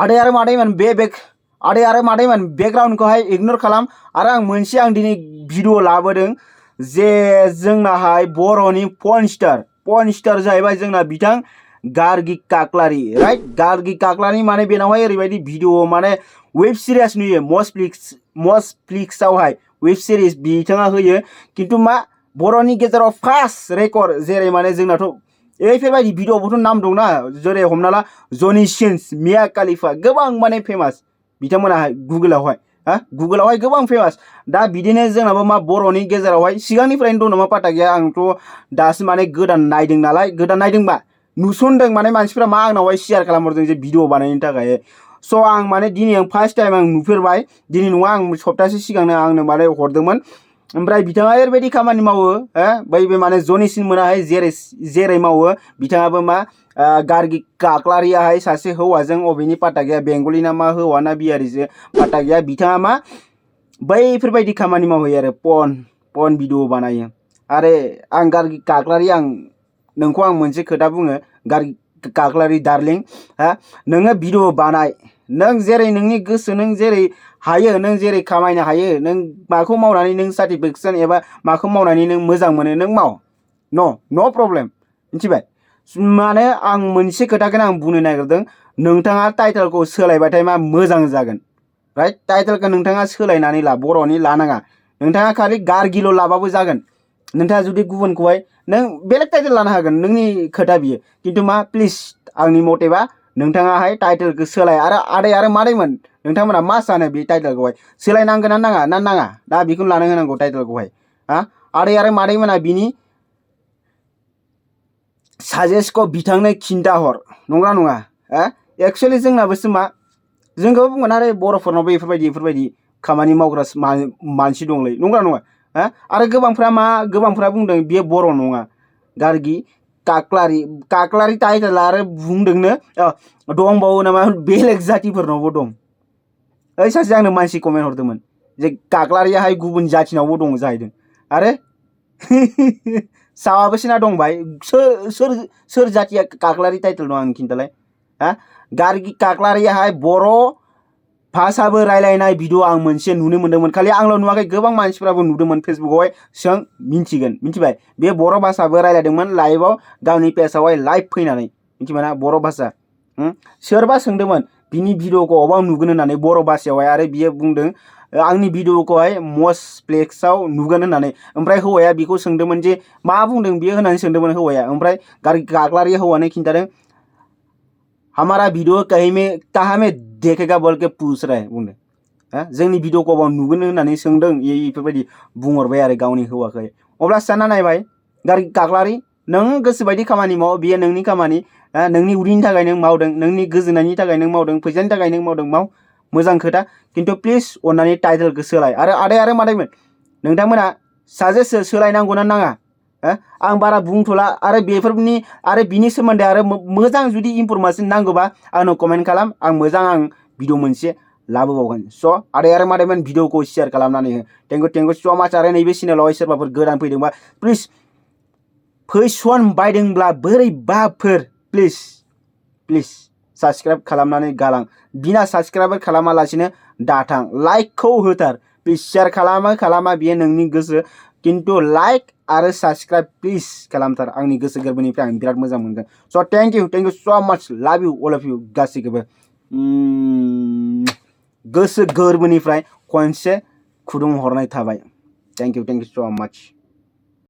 आदै आरो मादैमोन आदै आरो मादैमोन बेकग्राउन्डखौहाय इगनोर खालाम आरो आं मोनसे दिनै भिडिअ लाबोदों जे जोंनाहाय बर'नि पर्न स्टार जाहैबाय जोंना बिथां गार्गि खख्खालारी राइट गार्गि खख्खालारी माने बेनावहाय ओरैबायदि भिडिअ माने वेब सिरिज नुयो मस्ट फ्लिक्सआवहाय वेब सिरिज बिथाङा होयो किन्तु मा बर'नि गेजेराव फार्स्ट रेकर्ड जेरै माने जोंनाथ' बेफोरबायदि भिडिअबोथ' नाम दंना जेरै हमना ला जनि सिन्स मिया खलिफा गोबां माने फेमास बिथांमोनाहाय गुगोलावहाय गोबां फेमास दा बिदिनो जोंनाबो मा बर'नि गेजेरावहाय सिगांनिफ्रायनो दं नामा पाता गैया आंथ' दासो माने गोदान नायदोंबा नुसनदों माने मानसिफ्रा मा आंनावहाय शेयार खालामहरदों जे भिडिअ बानायनो थाखाय स' आं माने दिनै आं फार्स्ट टाइम आं नुफेरबाय दिनै नङा आं सप्तासे सिगांनो आंनो माने हरदोंमोन ओमफ्राय बिथाङा ओरैबायदि खामानि मावो बै माने जनिसिन मोनाहाय जेरै मावो बिथाङाबो मा गार्गि खख्खालारीयाहाय सासे हौवाजों अबेनि पाता गैया बेंगलि ना मा हौवा ना बिहारिजों पाता गैया बिथाङा मा बैफोरबायदि खामानि मावहैयो आरो पर्न भिडिअ बानायो आरो आं गार्गि खख्खालारी आं नोंखौ आं मोनसे खोथा बुङो गार्गि खख्खालारी डार्लिं नोङो भिडिअ बानाय नों जेरै नोंनि गोसो नों जेरै हायो नों जेरै खामायनो हायो नों माखौ मावनानै नों साटिसफेक्सन एबा माखौ मावनानै नों मोजां मोनो नों माव नो प्रब्लेम मिथिबाय माने आं मोनसे खोथाखौनो आं बुंनो नागिरदों नोंथाङा टाइटेलखौ सोलायबाथाय मा मोजां जागोन राइट टाइटेलखौ नोंथाङा सोलायनानै ला बर'नि लानाङा नोंथाङा खालि गार्गिल' लाबाबो जागोन नोंथाङा जुदि गुबुनखौहाय नों बेलेग टाइटेल लानो हागोन नोंनि खोथा बियो किन्तु मा प्लिज आंनि मथेबा नोंथाङाहाय टाइटेलखौ सोलाय आरो आदै आरो मादैमोन नोंथांमोना मा सानो बे टाइटेलखौहाय सोलायनांगोन ना नाङा दा बेखौनो लानो होनांगौ टाइटेलखौहाय आदै आरो मादैमोना बिनि साजेस्टखौ बिथांनो खिन्थाहर नंगौना नङा एक्सुवेलि जोंनाबोसो मा जोंखौबो बुंगोन आरो बर'फोरनावबो बेफोरबायदि खामानि मावग्रा मानसि दंलै नंगौना नङा आरो गोबांफ्रा बुंदों बेयो बर' नङा गार्गि खख्खालारी टाइटेल आरो बुंदोंनो दंबावो नामा बेलेग जातिफोरनावबो दं ओइ सासे आंनो मानसि कमेन्ट हरदोंमोन जे खख्खालारीयाहाय गुबुन जातिनावबो दं जाहैदों आरो साबाबोसिना दंबाय सोर जातिया खख्खालारी टाइटेल दं आं खिन्थालाय गार्गि खख्खालारीयाहाय बर' भाषाबो रायलायनाय भिडिअ आं मोनसे नुनो मोन्दोंमोन खालि आंल' नुवाखै गोबां मानसिफ्राबो नुदोंमोन फेसबुकआवहाय सों मिन्थिगोन मिन्थिबाय बे बर' भाषाबो रायलायदोंमोन लाइभआव गावनि पेजआवहाय लाइभ फैनानै मिन्थिबाय ना बर' भाषा सोरबा सोंदोंमोन बिनि भिडिअखौ अबाव नुगोन होननानै बर' भाषायावहाय आरो बियो बुंदों आंनि भिडिअखौहाय मस्ट फ्लेक्सआव नुगोन होननानै ओमफ्राय हौवाया बिखौ सोंदोंमोन जे मा बुंदों बियो होननानै सोंदोंमोन हौवाया ओमफ्राय गार्गि खख्खालारी हौवानो खिन्थादों हमारा भिडिअ कहाँ में देखेगा बोल के पूछ रहा है बुंदों जोंनि भिडिअखौ अबाव नुगोन होननानै सोंदों बेफोरबायदि बुंहरबाय आरो गावनि हौवाखौ अब्ला सानना नायबाय गार्गि खख्खालारी नों गोसोबायदि खामानि माव बेयो नोंनि खामानि नोंनि उदैनि थाखाय नों मावदों नोंनि गोजोननायनि थाखाय नों मावदों फैसानि थाखाय नों मावदों माव मोजां खोथा किन्तु प्लिज अन्नानै टाइटेलखौ सोलाय आरो आदै आरो मादैमोन नोंथांमोना साजेस्ट सोलायनांगौ ना नाङा आं बारा बुंथ'ला आरो बिनि सोमोन्दै आरो मोजां जुदि इनफरमेसन नांगौबा आंनो कमेन्ट खालाम आं मोजां भिडिअ मोनसे लाबोबावगोन स' आदै आरो मादैमोन भिडिअखौ शेयार खालामनानै हो थेंक इउ स' माच आरो नैबे चेनेलावहाय सोरबाफोर गोदान फैदोंबा प्लिज फैसन बायदोंब्ला बोरैबाफोर प्लिज साबस्क्राइब खालामनानै गालां बिना साबस्क्राइब खालामालासिनो दाथां लाइकखौ होथार प्लिज शेयार खालामा बियो नोंनि गोसो किन्तु लाइक आरो साबस्क्राइब प्लिज खालामथार आंनि गोसो गोरबोनिफ्राय आं बिराद मोजां मोनगोन स' थेंक इउ स' माच लाभ इउ अल अफ इउ गासैखौबो गोसो गोरबोनिफ्राय खनसे खुदुमहरनाय थाबाय थेंक इउ स' माच